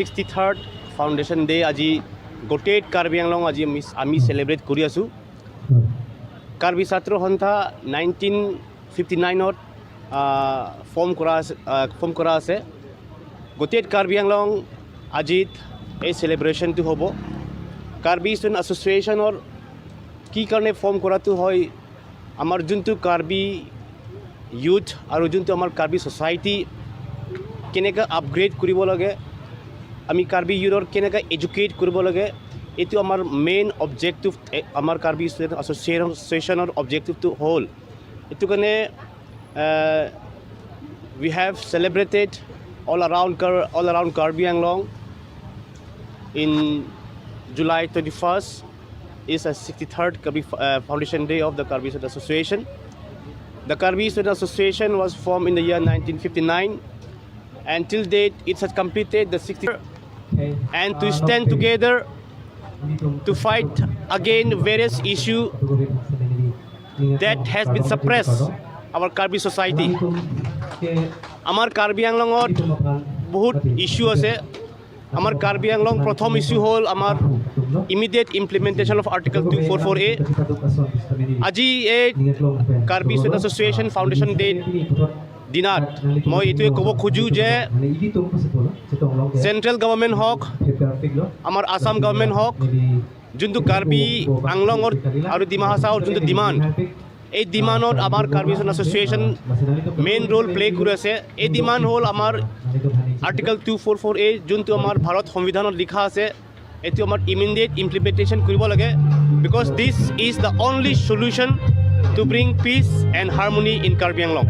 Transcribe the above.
63rd Foundation Day আজি গোটেই কাৰ্বি আংলং আজি আমি চেলিব্ৰেট কৰি আছোঁ। কাৰ্বি ছাত্ৰ সন্থা 1959ত ফৰ্ম কৰা আছে, ফৰ্ম কৰা আছে। গোটেই কাৰ্বি আংলং আজিত এই চেলিব্ৰেশ্যনটো হ'ব। কাৰ্বি ষ্টুডেণ্ট এছ'চিয়েশ্যনৰ কি কাৰণে ফৰ্ম কৰাটো হয়? আমাৰ যোনটো কাৰ্বি ইউথ আৰু যোনটো আমাৰ কাৰ্বি ছ'চাইটি কেনেকৈ আপগ্ৰেড কৰিব লাগে, আমি কাৰ্বি ইউথৰ কেনেকৈ এডুকেট কৰিব লাগে, এইটো আমাৰ মেইন অবজেক্টিভ। আমাৰ কাৰ্বি ষ্টুডেণ্ট এছ'চিয়েশ্যনৰ অবজেক্টিভটো হ'ল এইটো কাৰণে we have celebrated all around Karbi Anglong in July 21st is a 63rd Karbi Foundation Day of the Karbi Student Association. The Karbi Student Association was formed in the year 1959, and till date it has completed the 60 and to stand together to fight against various issue that has been suppressed our Karbi society. আমাৰ কাৰ্বি আংলঙত বহুত issue আছে। আমাৰ কাৰ্বি আংলং প্ৰথম issue হ'ল আমাৰ immediate implementation of Article 244A। আজি এই Karbi student association foundation day দিনাত মই এইটোৱে ক'ব খোজোঁ যে চেণ্ট্ৰেল গভৰ্ণমেণ্ট হওক, আমাৰ আছাম গভৰ্ণমেণ্ট হওক, যোনটো কাৰ্বি আংলঙৰ আৰু ডিমা হাছাওৰ যোনটো ডিমাণ্ড, এই ডিমাণ্ডত আমাৰ Karbi student association main roll play কৰি আছে। এই ডিমাণ্ড হ'ল আমাৰ আৰ্টিকল 244A, যোনটো আমাৰ ভাৰত সংবিধানত লিখা আছে, এইটো আমাৰ ইমিডিয়েট ইমপ্লিমেণ্টেশ্যন কৰিব লাগে, because this is the only solution to bring peace and harmony in Karbi Anglong.